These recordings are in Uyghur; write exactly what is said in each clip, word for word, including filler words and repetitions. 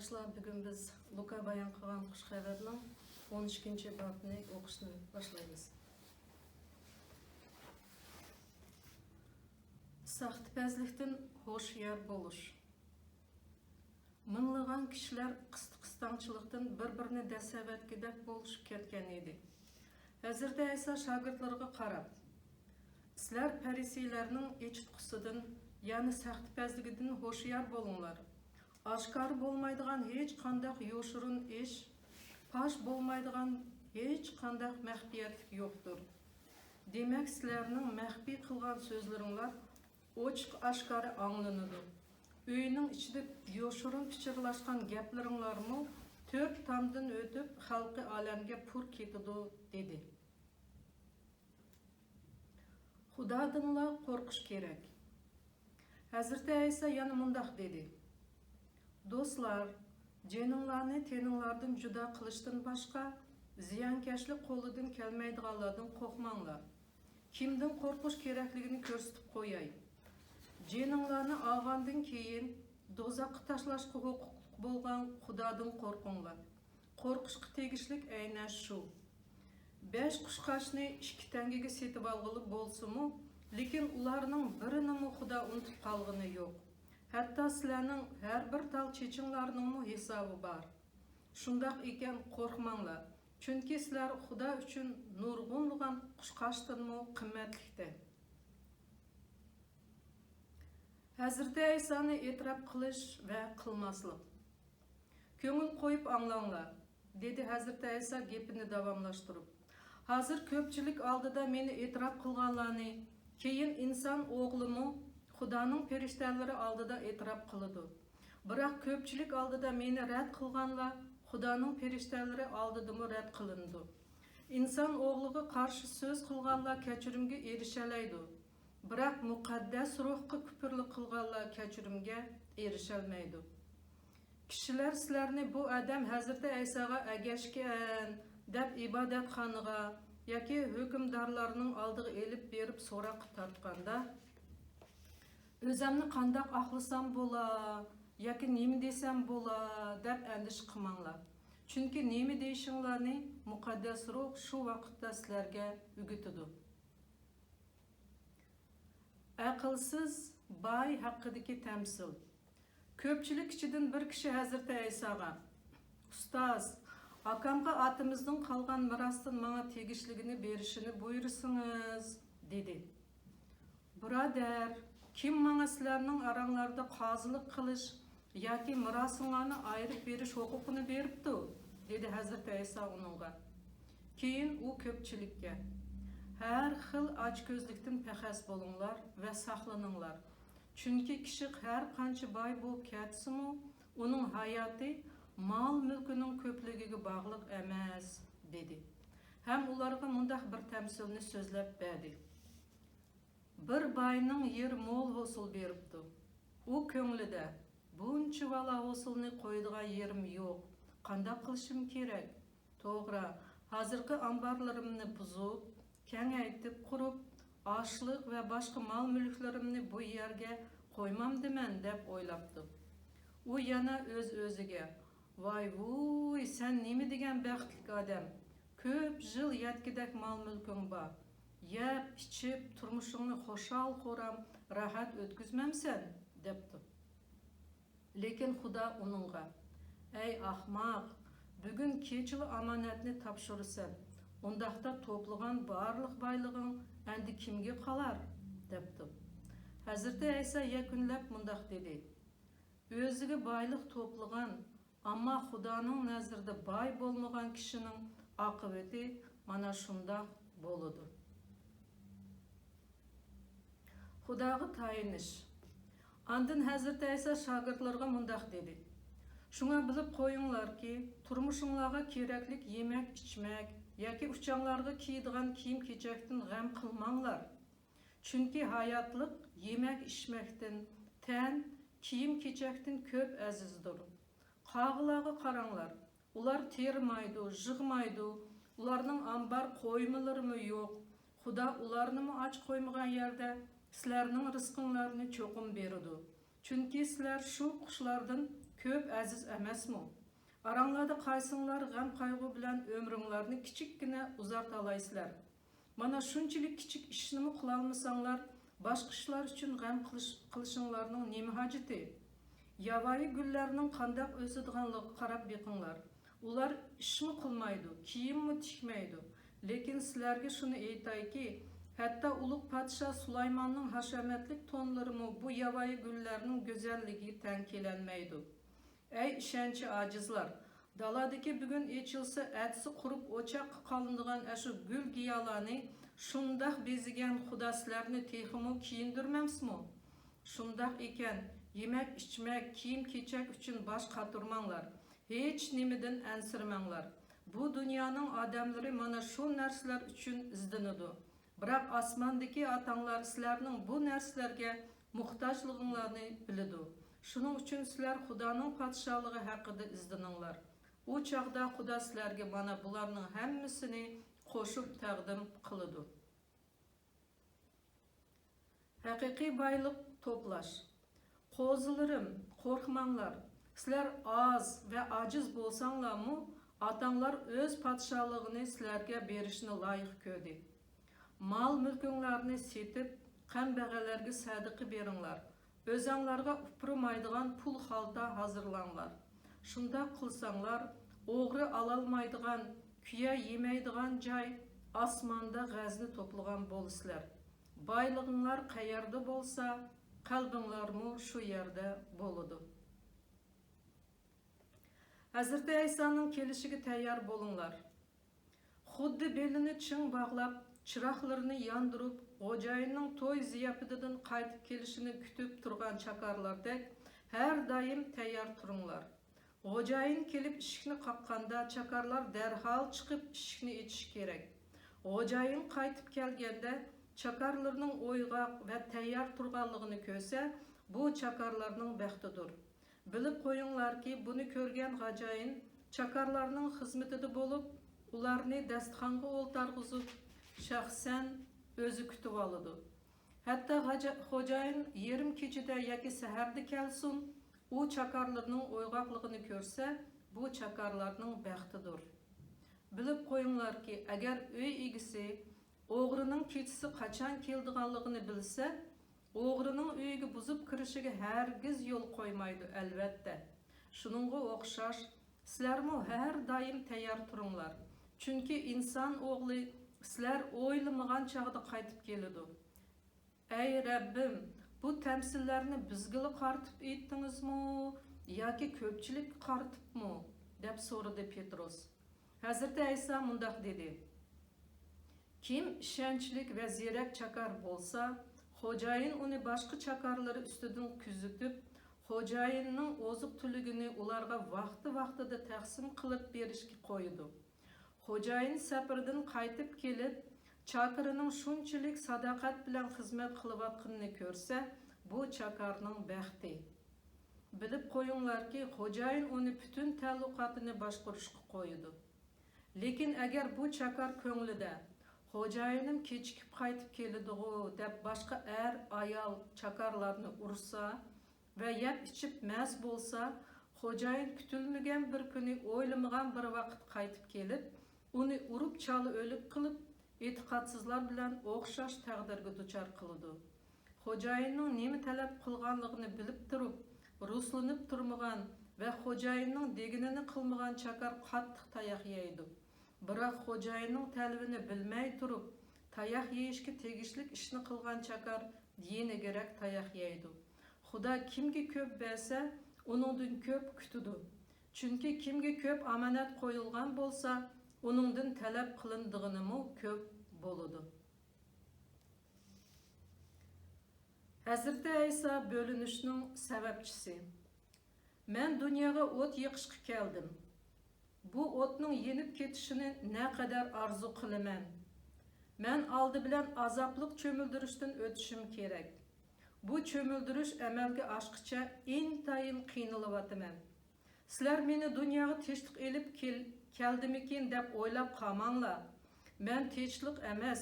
ياشلار، بۈگۈن بىز لۇكا بايان قىلغان خۇش خەۋەرنىڭ ئون ئىككىنچى بابىنى ئوقۇشنى باشلايمىز. ساختىپەزلىكتىن ھوشيار بولۇش. مىڭلىغان كىشىلەر قىستاڭچىلىقتىن بىر-بىرىنى دەسسەۋەتكۈدەك بولۇشۇپ كەتكەن ئىدى. ھەزرىتى ئەيسا شاگىرتلىرىغا قاراپ، سىلەر پەرىسىيلەرنىڭ ئېچىتقۇسىدىن، يەنى ساختىپەزلىكىدىن ھوشيار بولۇڭلار. ئاشكارا بولمايدىغان ھېچقانداق يوشۇرۇن ئىش، پاش بولمايدىغان ھېچقانداق مەخپىيەتلىك يوقتۇر. دېمەك، سىلەرنىڭ مەخپىي قىلغان سۆزلىرىڭلار ئوچۇق ئاشكارا ئاڭلىنىدۇ. ئۆينىڭ ئىچىدە يوشۇرۇن پىچىرلاشقان گەپلىرىڭلارمۇ تۆت تامدىن ئۆتۈپ، خەلقى ئالەمگە پۇر كېتىدۇ، دېدى. خۇدادىنلا قورقۇش كېرەك. ھەزرىتى ئەيسا يەنە مۇنداق دېدى: دوستلار، جېنىڭلارنى تېنىڭلاردىن جۇدا قىلىشتىن باشقا زىيانكەشلىك قولىدىن كەلمەيدىغانلاردىن قورقماڭلار. كىمدىن قورقۇش كېرەكلىكىنى كۆرسىتىپ قوياي. جېنىڭلارنى ئالغاندىن كېيىن دوزاخقا تاشلاشقا ھوقۇقلۇق بولغان خۇدادىن قورقۇڭلار. قورقۇشقا تېگىشلىك ئەينەن شۇ. بەش قۇشقاچنى ئىككى تەڭگىگە سېتىۋالغىلى بولسىمۇ، لېكىن ئۇلارنىڭ بىرىنىمۇ خۇدا ئۇنتۇپ قالغىنى يوق. ھەتتا سىلەرنىڭ ھەر بىر تال چېچىڭلارنىڭمۇ ھېسابى بار. شۇنداق ئىكەن، قورقماڭلار، چۈنكى سىلەر خۇدا ئۈچۈن نۇرغۇنلىغان قۇشقاچتىنمۇ قىممەتلىكتە. ھەزرىتى ئەيسانى ئېتىراپ قىلىش ۋە قىلماسلىق. كۆڭۈل قويۇپ ئاڭلاڭلار، دېدى ھەزرىتى ئەيسا گېپىنى داۋاملاشتۇرۇپ. ھازىر كۆپچىلىك ئالدىدا مېنى ئېتىراپ قىلغانلارنى، كېيىن ئىنسان ئوغلىمۇ خۇدانىڭ پەرىشتەلىرى ئالدىدا ئېتىراپ قىلىدۇ. بىراق كۆپچىلىك ئالدىدا مېنى رەت قىلغانلار خۇدانىڭ پەرىشتەلىرى ئالدىدىمۇ رەت قىلىنىدۇ. ئىنسان ئوغلىغا قارشى سۆز قىلغانلار كەچۈرۈمگە ئېرىشەلەيدۇ. بىراق مۇقەددەس روھقا كۇپۇرلۇق قىلغانلار كەچۈرۈمگە ئېرىشەلمەيدۇ. كىشىلەر سىلەرنى بۇ ئادەم ھەزرىتى ئەيساغا ئەگەشكەن دەپ ئىبادەتخانىغا ياكى ھۆكۈمدارلارنىڭ ئالدىغا ئېلىپ بېرىپ سوراققا تارتقاندا، ئۆزەمنى قانداق ئاقلىسام بولا ياكى نېمە دېسەم بولا دەپ ئەندىشە قىلماڭلار. چۈنكى نېمە دېيىشىڭلارنى مۇقەددەس روھ شۇ ۋاقىتتا سىلەرگە ئۆگىتىدۇ. ئەقىلسىز باي ھەققىدىكى تەمسىل. كۆپچىلىك ئىچىدىن بىر كىشى ھەزرىتى ئەيساغا، ئۇستاز، ئاكامغا ئاتىمىزدىن قالغان مىراستىن ماڭا تېگىشلىكىنى بېرىشىنى بۇيرۇسىڭىز، دېدى. بۇرادەر، كىم ماڭا سىلەرنىڭ ئاراڭلاردا قازىلىق قىلىش ياكى مىراسىڭلارنى ئايرىپ بېرىش ھوقۇقىنى بېرىپتۇ؟ دېدى ھەزرىتى ئەيسا ئۇنىڭغا. كېيىن ئۇ كۆپچىلىككە، ھەر خىل ئاچكۆزلۈكتىن پەخەس بولۇڭلار ۋە ساقلىنىڭلار. چۈنكى كىشى ھەر قانچە باي بولۇپ كەتسىمۇ، ئۇنىڭ ھاياتى مال-مۈلكىنىڭ كۆپلۈكىگە باغلىق ئەمەس، دېدى. ھەم ئۇلارغا مۇنداق بىر تەمسىلنى سۆزلەپ بەردى. بىر باينىڭ يېرى مول ھوسۇل بېرىپتۇ. ئۇ كۆڭلىدە، بۇنچىۋالا ھوسۇلنى قويىدىغان يېرىم يوق. قانداق قىلىشىم كېرەك؟ توغرا، ھازىرقى ئامبارلىرىمنى بۇزۇپ، كېڭەيتىپ قۇرۇپ، ئاشلىق ۋە باشقا مال-مۈلۈكلىرىمنى بۇ يەرگە قويمامدىمەن، دەپ ئويلاپتۇ. ئۇ يەنە ئۆز-ئۆزىگە، ۋاي-ۋۇي، سەن نېمە دېگەن بەختلىك ئادەم! كۆپ يىل يەتكۈدەك مال-مۈلكۈڭ بار. يەپ، ئىچىپ، تۇرمۇشۇڭنى خۇشال-خۇرام، راھەت ئۆتكۈزمەمسەن؟ دەپتۇ. لېكىن خۇدا ئۇنىڭغا، ئەي ئاخماق، بۈگۈن كېچىلا ئامانەتنى تاپشۇرىسەن، ئۇنداقتا توپلىغان بارلىق بايلىقىڭ ئەمدى كىمگە قالار؟ دەپتۇ. ھەزرىتى ئەيسا يەكۈنلەپ مۇنداق دېدى، ئۆزىگە بايلىق توپلىغان، ئەمما خۇدانىڭ نەزىرىدە باي بولمىغان كىشىنىڭ ئاقىۋىتى مانا شۇنداق بولىدۇ. خۇداغا تايىنىش. ئاندىن ھەزرىتى ئەيسا شاگىرتلىرىغا مۇنداق دېدى، شۇڭا بىلىپ قويۇڭلاركى، تۇرمۇشۇڭلارغا كېرەكلىك يېمەك-ئىچمەك ياكى ئۇچاڭلارغا كىيىدىغان كىيىم-كېچەكتىن غەم قىلماڭلار. چۈنكى ھاياتلىق يېمەك-ئىچمەكتىن، تەن كىيىم-كېچەكتىن كۆپ ئەزىزدۇر. قاغىلارغا قاراڭلار، ئۇلار تېرىمايدۇ، يىغمايدۇ، ئۇلارنىڭ ئامبار قويمىلىرىمۇ يوق. خۇدا ئۇلارنىمۇ ئاچ قويمىغان يەردە سىلەرنىڭ رىزقىڭلارنى چوقۇم بېرىدۇ. چۈنكى سىلەر شۇ قۇشلاردىن كۆپ ئەزىز ئەمەسمۇ؟ ئاراڭلاردا قايسىڭلار غەم-قايغۇ بىلەن ئۆمرۈڭلارنى كىچىككىنە ئۇزارتالايسىلەر؟ مانا شۇنچىلىك كىچىك ئىشنىمۇ قىلالمىساڭلار، باشقا ئىشلار ئۈچۈن غەم قىلىش-، قىلىشىڭلارنىڭ نېمە ھاجىتى؟ ياۋايى گۈللەرنىڭ قانداق ئۆسىدىغانلىقىغا قاراپ بېقىڭلار. ئۇلار ئىشمۇ قىلمايدۇ، كىيىممۇ تىكمەيدۇ. لېكىن سىلەرگە شۇنى ئېيتايكى، ھەتتا ئۇلۇغ پادىشاھ سۇلايماننىڭ ھەشەمەتلىك تونلىرىمۇ بۇ ياۋايى گۈللەرنىڭ گۈزەللىكىگە تەڭ كېلەلمەيدۇ. ئەي ئىشەنچى ئاجىزلار! دالادىكى بۈگۈن ئېچىلسا، ئەتىسى قۇرۇپ ئوچاققا قالىدىغان ئاشۇ گۈل-گىياھلارنى شۇنداق بېزىگەن خۇدا سىلەرنى تېخىمۇ كىيىندۈرمەمسىمۇ؟ شۇنداق ئىكەن، يېمەك-ئىچمەك، كىيىم-كېچەك ئۈچۈن باش قاتۇرماڭلار، ھېچ نېمىدىن ئەنسىرىمەڭلار. بۇ دۇنيانىڭ ئادەملىرى مانا شۇ نەرسىلەر ئۈچۈن ئىزدىنىدۇ. بىراق ئاسماندىكى ئاتاڭلار سىلەرنىڭ بۇ نەرسىلەرگە موھتاجلىقىڭلارنى بىلىدۇ. شۇنىڭ ئۈچۈن سىلەر خۇدانىڭ پادىشاھلىقى ھەققىدە ئىزدىنىڭلار. ئۇ چاغدا خۇدا سىلەرگە مانا بۇلارنىڭ ھەممىسىنى قوشۇپ تەقدىم قىلىدۇ. ھەقىقىي بايلىق توپلاش. قوزىلىرىم، قورقماڭلار. سىلەر ئاز ۋە ئاجىز بولساڭلارمۇ، ئاتاڭلار ئۆز پادىشاھلىقىنى سىلەرگە بېرىشنى لايىق كۆردى. مال-مۈلكۈڭلارنى سېتىپ، قەمبەغەللەرگە سەدىقە بېرىڭلار. ئۆزەڭلارغا ئۇپرىمايدىغان پۇل خالتا ھازىرلاڭلار. شۇنداق قىلساڭلار، ئوغرى ئالالمايدىغان، كۈيە يېمەيدىغان جاي، ئاسماندا غەزنە توپلىغان بولىسىلەر. بايلىقىڭلار قەيەردە بولسا، قەلبىڭلارمۇ شۇ يەردە بولىدۇ. ھەزرىتى ئەيسانىڭ كېلىشىگە تەييار بولۇڭلار. خۇددى بېلىنى چىڭ باغلاپ، چىراغلىرىنى ياندۇرۇپ، خوجايىننىڭ توي زىياپىتىدىن قايتىپ كېلىشىنى كۈتۈپ تۇرغان چاكارلاردەك ھەر دائىم تەييار تۇرۇڭلار. خوجايىن كېلىپ ئىشىكنى قاققاندا، چاكارلار دەرھال چىقىپ ئىشىكنى ئېچىشى كېرەك. خوجايىن قايتىپ كەلگەندە، چاكارلىرىنىڭ ئويغاق ۋە تەييار تۇرغانلىقىنى كۆرسە، بۇ چاكارلارنىڭ بەختىدۇر. بىلىپ قويۇڭلاركى، بۇنى كۆرگەن خوجايىن چاكارلارنىڭ خىزمىتىدە بولۇپ، ئۇلارنى داستىخانغا ئولتۇرغۇزۇپ، شەخسەن ئۆزى كۈتۈۋالىدۇ. ھەتتا غاجا-، خوجايىن يېرىم كېچىدە ياكى سەھەردە كەلسۇن، ئۇ چاكارلىرىنىڭ ئويغاقلىقىنى كۆرسە، بۇ چاكارلارنىڭ بەختىدۇر. بىلىپ قويۇڭلاركى، ئەگەر ئۆي ئىگىسى ئوغرىنىڭ كېچىسى قاچان كېلىدىغانلىقىنى بىلسە، ئوغرىنىڭ ئۆيىگە بۇزۇپ كىرىشىگە ھەرگىز يول قويمايدۇ، ئەلۋەتتە. شۇنىڭغا ئوخشاش، سىلەرمۇ ھەر دائىم تەييار تۇرۇڭلار. چۈنكى ئىنسان ئوغلى سىلەر ئويلىمىغان چاغدا قايتىپ كېلىدۇ. ئەي رەببىم، بۇ تەمسىللەرنى بىزگىلا قارىتىپ ئېيتتىڭىزمۇ ياكى كۆپچىلىككە قارىتىپمۇ؟ دەپ سورىدى پېتروس. ھەزرىتى ئەيسا مۇنداق دېدى: كىم ئىشەنچلىك ۋە زېرەك چاكار بولسا، خوجايىن ئۇنى باشقا چاكارلىرى ئۈستىدىن كۆزىتىپ، خوجايىننىڭ ئوزۇق-تۈلۈكىنى ئۇلارغا ۋاقتى-ۋاقتىدا تەقسىم قىلىپ بېرىشكە قويىدۇ. خوجايىن سەپىرىدىن قايتىپ كېلىپ، چاكىرىنىڭ شۇنچىلىك ساداقەت بىلەن خىزمەت قىلىۋاتقىنىنى كۆرسە، بۇ چاكارنىڭ بەختى. بىلىپ قويۇڭلاركى، خوجايىن ئۇنى پۈتۈن تەئەللۇقاتىنى باشقۇرۇشقا قويىدۇ. لېكىن ئەگەر بۇ چاكار كۆڭلىدە، «خوجايىنىم كېچىكىپ قايتىپ كېلىدىغۇ» دەپ باشقا ئەر، ئايال، چاكارلارنى ئۇرسا ۋە يەپ ئىچىپ مەست بولسا، خوجايىن كۈتۈلمىگەن بىر كۈنى ئويلىمىغان بىر ۋاقىت قايتىپ كېلىپ، ئۇنى ئۇرۇپ چالا ئۆلۈك قىلىپ، ئېتىقادسىزلار بىلەن ئوخشاش تەقدىرگە دۇچار قىلىدۇ. خوجايىننىڭ نېمە تەلەپ قىلغانلىقىنى بىلىپ تۇرۇپ، رۇسلىنىپ تۇرمىغان ۋە خوجايىننىڭ دېگىنىنى قىلمىغان چاكار قاتتىق تاياق يەيدۇ. بىراق خوجايىننىڭ تەلىپىنى بىلمەي تۇرۇپ، تاياق يېيىشكە تېگىشلىك ئىشنى قىلغان چاكار يېنىگىرەك تاياق يەيدۇ. خۇدا كىمگە كۆپ بەرسە، ئۇنىڭدىن كۆپ كۈتىدۇ. چۈنكى كىمگە كۆپ ئامانەت قويۇلغان بولسا، ئۇنىڭدىن تەلەپ قىلىنىدىغىنىمۇ كۆپ بولىدۇ. ھەزرىتى ئەيسا بۆلۈنۈشنىڭ سەۋەبچىسى. مەن دۇنياغا ئوت يېقىشقا كەلدىم. بۇ ئوتنىڭ يېنىپ كېتىشىنى نەقەدەر ئارزۇ قىلىمەن. مەن ئالدى بىلەن ئازابلىق چۆمۈلدۈرۈشتىن ئۆتۈشۈم كېرەك. بۇ چۆمۈلدۈرۈش ئەمەلگە ئاشقىچە ئىنتايىن قىينىلىۋاتىمەن. سىلەر مېنى دۇنياغا تىنچلىق ئېلىپ كېل-، كەلدىمىكىن دەپ ئويلاپ قالماڭلار. مەن تىنچلىق ئەمەس،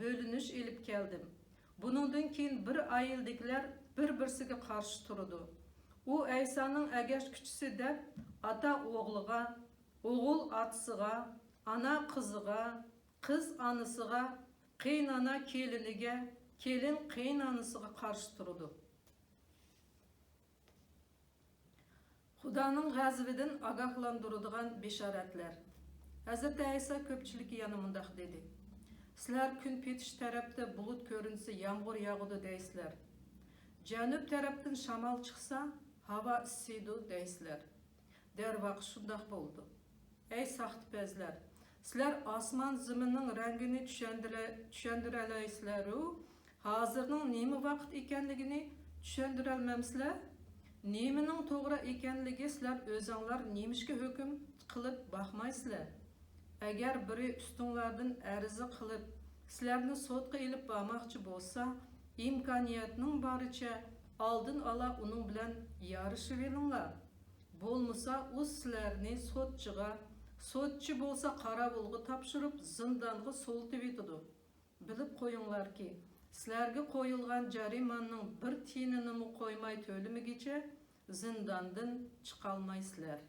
بۆلۈنۈش ئېلىپ كەلدىم. بۇنىڭدىن كېيىن بىر ئائىلىدىكىلەر بىر-بىرسىگە قارشى تۇرىدۇ. ئۇ ئەيسانىڭ ئەگەشكۈچىسى دەپ ئاتا ئوغلىغا، ئوغۇل ئاتىسىغا، ئانا قىزىغا، قىز ئانىسىغا، قېيىنئانا كېلىنىگە، كېلىن قېيىنئانىسىغا قارشى تۇرىدۇ. خۇدانىڭ غەزىپىدىن ئاگاھلاندۇرىدىغان بېشارەتلەر. ھەزرىتى ئەيسا كۆپچىلىككە يەنە مۇنداق دېدى: سىلەر كۈن پېتىش تەرەپتە بۇلۇت كۆرۈنسە يامغۇر ياغىدۇ دەيسىلەر. جەنۇب تەرەپتىن شامال چىقسا ھاۋا ئىسسىيدۇ دەيسىلەر. دەرۋەقە شۇنداق بولىدۇ. ئەي ساختىپەزلەر! سىلەر ئاسمان زېمىننىڭ رەڭگىنى چۈشەندۈرە-، چۈشەندۈرەلەيسىلەرۇ، ھازىرنىڭ نېمە ۋاقىت ئىكەنلىكىنى چۈشەندۈرەلمەمسىلەر؟ نېمىنىڭ توغرا ئىكەنلىكى سىلەر ئۆزۈڭلار نېمىشقا ھۆكۈم قىلىپ باقمايسىلەر؟ ئەگەر بىرى ئۈستۈڭلاردىن ئەرز قىلىپ، سىلەرنى سوتقا ئېلىپ بارماقچى بولسا، ئىمكانىيەتنىڭ بارىچە ئالدىن ئالا ئۇنىڭ بىلەن يارىشىۋېلىڭلار. بولمىسا ئۇ سىلەرنى سوتچىغا، سوتچى بولسا قاراۋۇلغا تاپشۇرۇپ زىندانغا سولىتىۋېتىدۇ. بىلىپ قويۇڭلاركى، سىلەرگە قويۇلغان جەرىمانىنىڭ بىر تىيىنىنىمۇ قويماي تۆلىمىگۈچە زىنداندىن چىقالمايسىلەر.